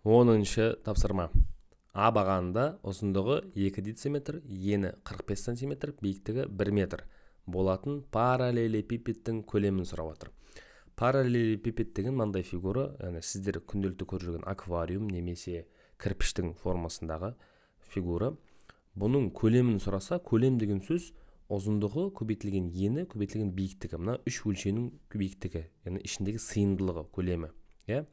10-шы тапсырма. А бағанында ұзындығы 2 дециметр, ені 45 сантиметр, биіктігі 1 метр болатын параллелепипедтің көлемін сұрап отыр. Параллелепипед деген мынандай фигура, яғни сіздер күнделікті көріп жүрген аквариум немесе кірпіштің формасындағы фигура. Бұның көлемін сұраса, көлем деген сөз ұзындығы көбейтілген ені көбейтілген биіктігі. Мына үш өлшемнің биіктігі, яғни ішіндегі сыйымдылығы, көлемі, иә.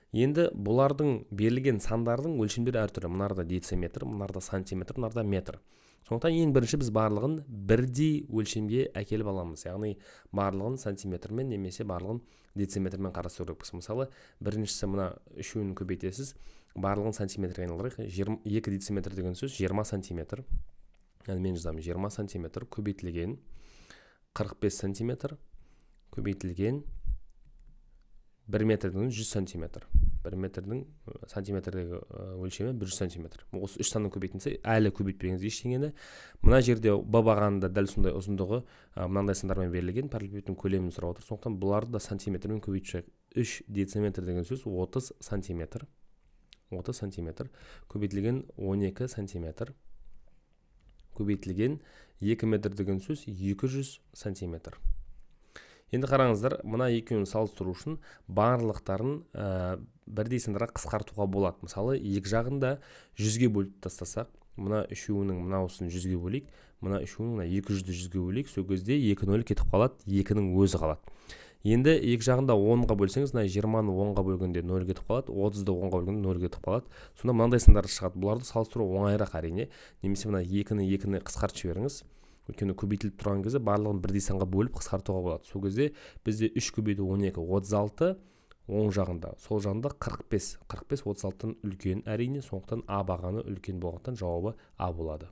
Енді бұлардың берілген сандардың өлшемдері әртүрлі. Мынарда дециметр, мынарда сантиметр, мынарда метр. Сондықтан ең бірінші біз барлығын бірдей өлшемге әкеліп аламыз. Яғни барлығын сантиметрмен немесе барлығын дециметрмен қарастыру керекпіз. Мысалы, біріншісі мына үшеуін көбейтесіз, барлығын сантиметрге айналдырайық. 2 дециметр деген сөз 20 сантиметр. Яғни мен жазамын 20 сантиметр көбейтілген 45 сантиметр көбейтілген 1 метрдің 100 сантиметр. 1 метрдің сантиметрдегі өлшемі 100 сантиметр. Осы үш санның көбейтілсе, әлі көбейтпегеніңіз ештеңені. Мына жерде Б бағанында дәл сондай ұзындығы мынандай сандармен берілген, параллелепипедтің көлемін сұрап отыр. Сондықтан бұларды да сантиметрмен көбейтіп шығайық. 3 дециметр деген сөз 30 сантиметр. 30 сантиметр көбейтілген 12 сантиметр көбейтілген 2 метр деген сөз 200 сантиметр. Енді қараңыздар, мына екеуін салыстыру үшін барлықтарын бірдей сандарға қысқартуға болады. Мысалы, екі жағында 100-ге бөліп тастасақ, мына үшеуінің мынауысын 100-ге бөлейік, мына үшеуінің мына 200-ді 100-ге бөлейік, сол кезде екі нөл кетіп қалады, екінің өзі қалады. Енді екі жағында 10-ға бөлсеңіз, мына 20-ны 10-ға бөлгенде 0 кетіп қалады, 30-ды 10-ға бөлгенде 0 кетіп қалады. Сонда мынандай сандар шығады. Бұларды салыстыру оңайырақ әрине. Немесе мына екіні екіні қысқартып жіберіңіз. Өйткені көбейтіліп тұрған кезде барлығын бірдей санға бөліп қысқартуға болады. Сол кезде бізде 3 көбейту 12 36 оң жағында, сол жағында 45. 45 36-тан үлкен әрине, сондықтан А бағаны үлкен болғандықтан жауабы А болады.